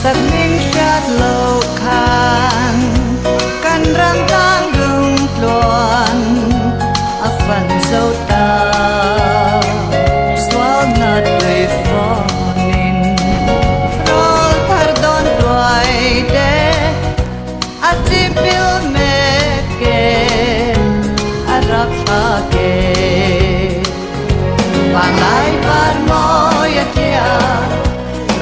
Sakhming hriat loh khan kan ram tlang lung tluan a fan zo ta. Sualna tui fawnin rawl thar dawn tuai te a chipil mek e, a rap thlak e. Vanglai par mawi a tlia,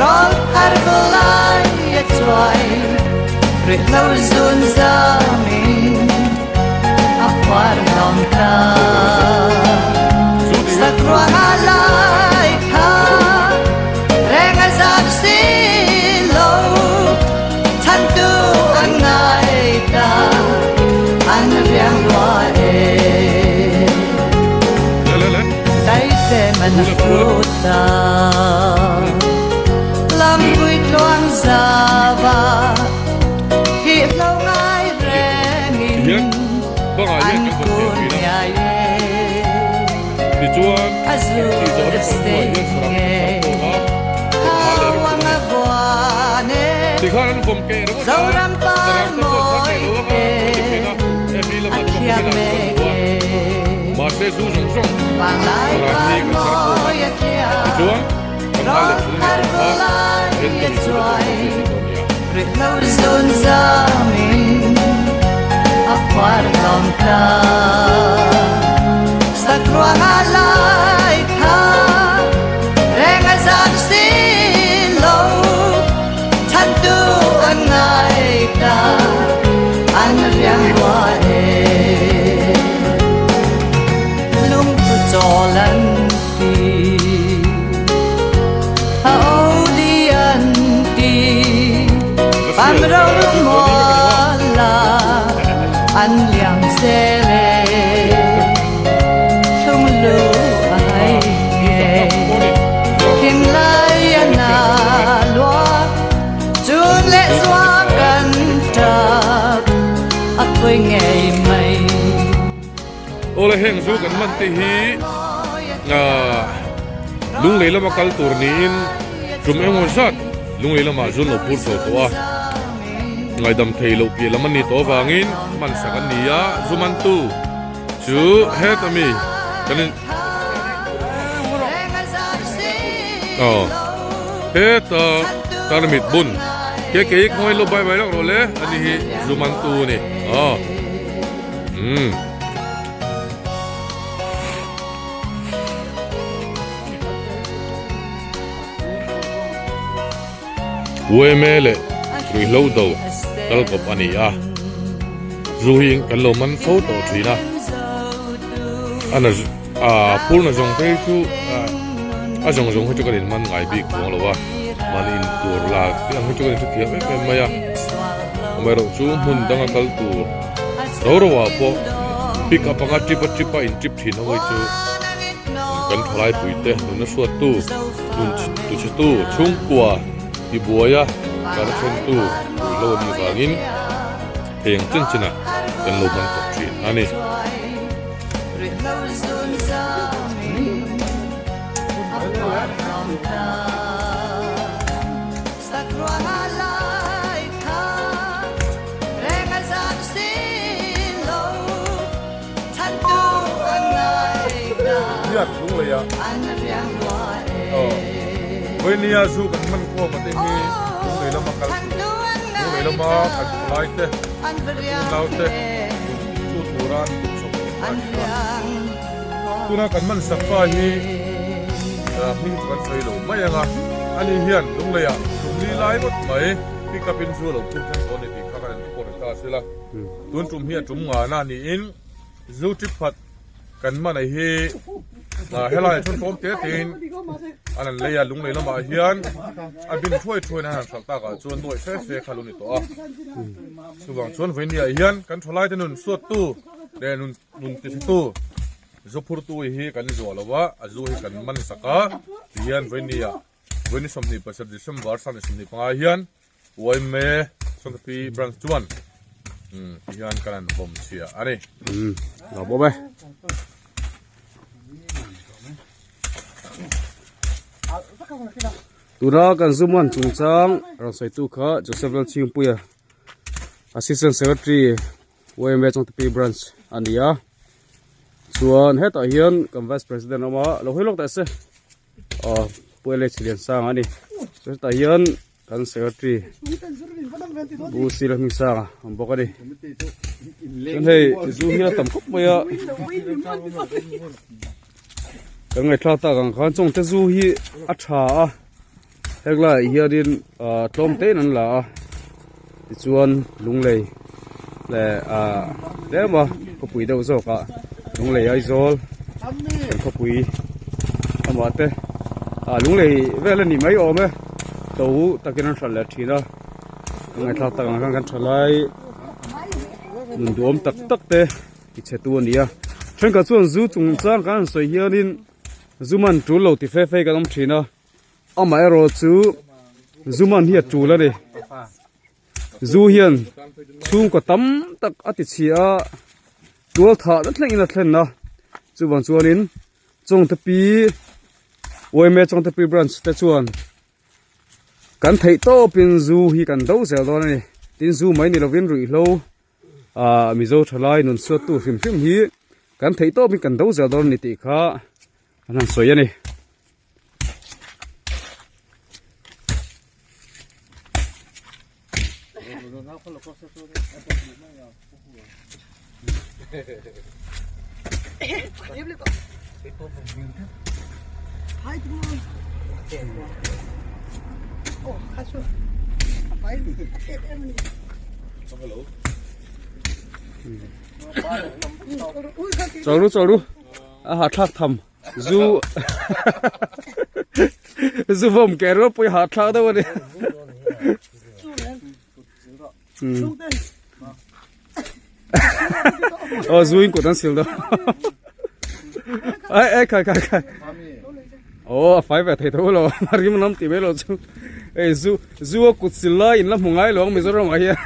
rawl thar valai a chuai, rihlo zun zamin a phuar hlawm ta. Sakruang a lai tha, reng a zap si lo, chhantu an ngai ta, an riang lua e. Daite man a hlut ta, lampui tluang zava, hihlo ngai rengin an kun ngiai e. A zul sei nge thau ang a vuan e, Zoram par mawi te a thiam mek e. Vanglai par mawi a tlia, rawl thar valai a chuai, rihlo zun zamin a phuar hlawm ta. Sakruang a lai tha, reng a zam si lo, chhantu an ngai ta, an riang rua e. Lungthu chawl an ti, a o di an ti, pham ro mual la an liam zel e. Thlung lu a hai nge, thinlai a na lua, chun leh zua kan tap a phawi ngei mai. Awle heng zu kan hman te hi Lunglei lama kal tur niin tum engemaw zat Lunglei lamah zu an lo phur chho tawh a, ngaidam thei loh piah lam an ni tawh avangin hman sak an ni a, zu mantu chu het ami kan in aw heta tarmit bun ke ke hi khawngaih lo bai bai lak rawh le ani hi zu mantu a ni aw. Umm. Uaime leh ruihhlo do kal kawp a ni a, zu hi kan lo man fo tawh thin a, a na a phurna zawng phei chu a zawng zawng hi chu kan in man ngai bik chuang lo a, mahni in tur la tih ang hi chu kan in hrethiam em em mai a, amaherawhchu hmun danga kal tur. Ro ro ah pawh pick up anga trip a trip a in trip thin ho hi chu kan thalai pui te nuna hruat tu nun tu chhe tu chhungkua ti buai a kan then tu pui lo anih vangin thei ang chen chen ah kan lo man tawp thin a ni. Hian lunglei ah aw Vainia zu kan hman khawm a te hi lunglei lama kal tur lunglei lama kan thalai te kan unau te tu tura an tum chawp tih a ni a tuna kan hman sak pa hi hming chu kan sawi lo mai ang a ani hian lunglei ah tumli lai ngawt mai. Pick up in zu lo phur thleng tawh a ni tih kha kan in report ta a sila. Tun tum hi a tum ngana niin zu trip khat kan man ai hi helai ah chuan tlawm te tein an an lei a lunglei lamah hian a bin thuai thuaiin an han hralh tak ah chuan nuaih fe fe kha lo ni tawh a. Chuvang chuan vawinia hian kan thalai te nun suattu leh nun nun tihretu zu phurtu hi kan zuah lo a, a zu hi kan man sak a tihian vawinia Vawiin 27 December 2025 hian YMA Santati Branch chuan ti hian kan han vawm chhia a ni. Lo bawm e. Tuna kan zu man chungchang rawn sawitu kha Joseph Lalchhingpuia Assistant Secretary YMA Chawngtepi Branch a ni a. Chuan hetah hian kan Vice President a awm a, lo hawi lawk teh se aw Pu LH Liansanga a ni. Chuan hetah hian kan Secretary Pu Sila Hmingsanga a awm bawk a ni. Chuan hei zu hi a tam khawp mai a. Kan ngaihthlak tak ang khan chawngte zu hi a tha a heklaiah hianin ah tlawm te in an la a tichuan lunglei leh ah tlem a khawpui deuh zawk ah lunglei Aizawl kan khawpui amah te ah lunglei vel a nih mai awm e to takin an hralh leh thin a kan ngaihthlak tak ang khan kan tha lai nun duhawm tak tak te. Ti chhe tu a ni a thenkhat chuan zu chungchang kan han sawi hianin zu man tul lo ti fe fe kan awm thin a amaherawh chu zu man hi a tul a ni zu hian chhungkaw tam tak a ti chhia a tual thah na thlengin a thlen a chuvang chuanin Chawngtepi yma Chawngtepi branch te chuan. Kan theih tawpin zu hi kan do zel dawn a ni. Tin zu mai ni lovin ruihhlo ah Mizo thalai nun suattu hrim hrim hi kan theih tawpin kan do zel dawn a ni tih kha an han sawi a ni. Chawl ru chawl ru a hahthlak tham zu zu vawm ke ropui hahthlak deuh a ni. Aw zuin kut an sil dawn ai ai khai khai khai aw a fai ve thei tho lo a rim lam ti mai lo chu ei zu zu a kut sil lai in la hmu ngai lo ang Mizoram ah hian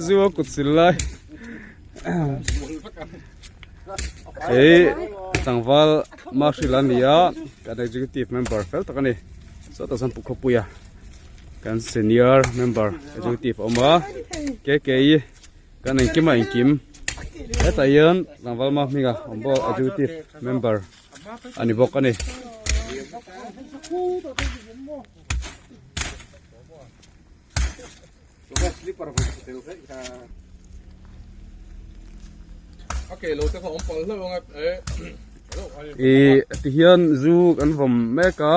zu a kut sil lai ei tlangval Mahri la ni a kan executive member fel tak a ni sawtah chuan pu khawpuia kan senior member executive a awm a kk-i kan engkim a engkim hetah hian tlangval ma hminga awm bawk executive member a ni bawk a ni. Ih tihian zu kan vawm mek a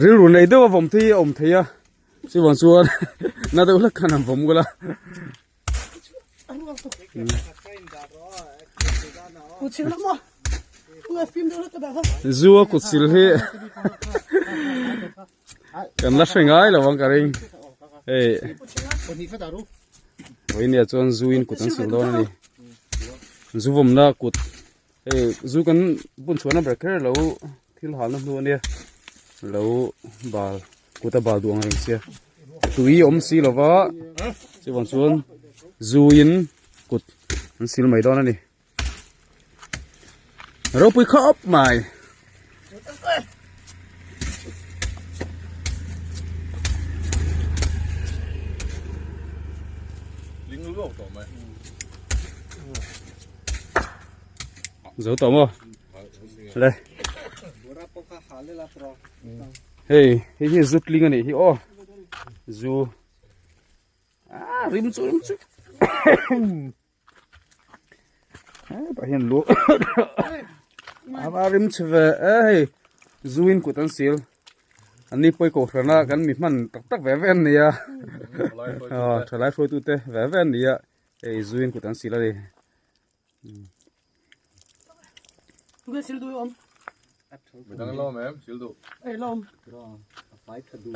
rilru nei deuh a vawm te hi a awm thei a chuvang chuan na deuh hlek khan an vawm kual a. Zu a kut sil hi Kan la hre ngai lo ang ka ring. Hei. Vawinia chuan zu in kut an sil dawn a ni. Zu vawmna kut. Hei zu kan bun chhuahna ber kher lo thil halna hnu a nia. Lo bal kut a bal duh ang reng sia. Tui awm si lova chuvang chuan zu in kut an sil mai dawn a ni. Ropui khawp mai. Zo tawh maw? Le. Hei, hei hi zu tling a nih hi aw. Zu. Ah, rim chu rim chu. Hetah hian lu a rim chhe ve e hei zuin kut an sil an ni pawi kohhran a kan mi hman tak tak ve ve an ni a aw thalai hruaitu te ve ve an ni a hei zuin kut an sil a ni.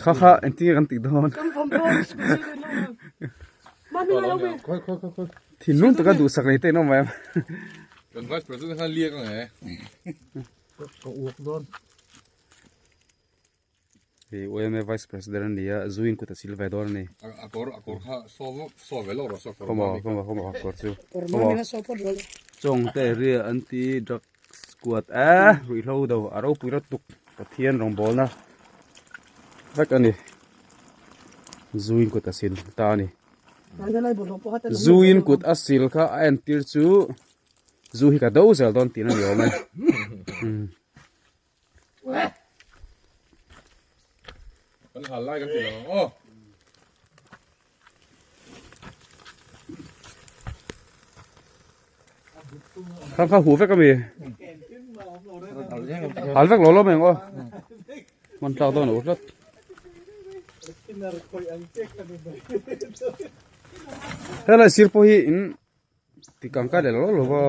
Kha kha engtin nge kan tih dawn thinlung taka duhsak nei te in awm em. Kan vice president khan liak ang e. Ka uak dawn. Hei YMA vice president a ni a zuin kut a sil ve dawn a ni. A kawr a kawr kha saw saw ve lo rawh saw kawr mami khaw maw khaw kawr chu Chawngte area anti drug squad eh ruihhlo do a ropui rawt tuk. Pathian rawngbawlna vek a ni. Zuin kut a sil ta a ni. Zuin kut a sil kha a entir chu zu hi ka do zel dawn tihna ni awm e. Kan hal lai kan ti lo ang aw. Khang kha hu vek ami. Hal vek lo lo mai ang aw. Man tlak dawn a u tlat. Helai sir pawh hi in ti kang kai leh lo lo va.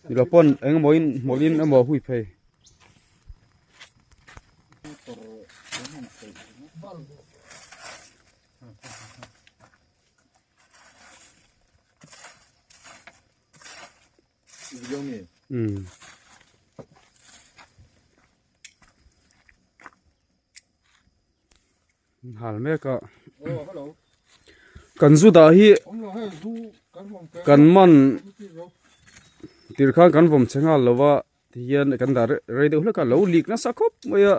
Nilo pawn engemaw in hmawlh in emaw hui phei. Umm. Hal mek a kan zu dah hi kan man tir khan kan vawm che nghal lo va ti hian kan dah rei deuh hlek a lo lik nasa khawp mai a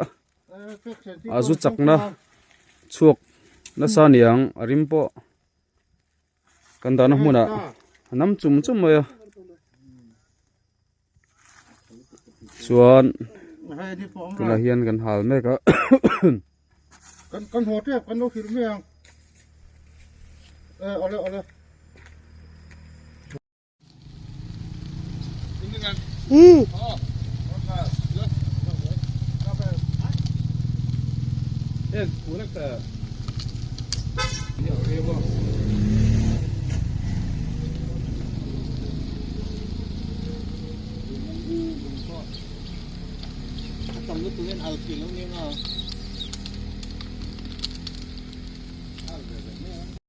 a zu chakna chhuak nasa niang a rim pawh kan dahna hmunah a nam chum chum mai a chuan tunah hian kan hal mek a kan kan haw tep kan lo hrilh mai ang e awle awle um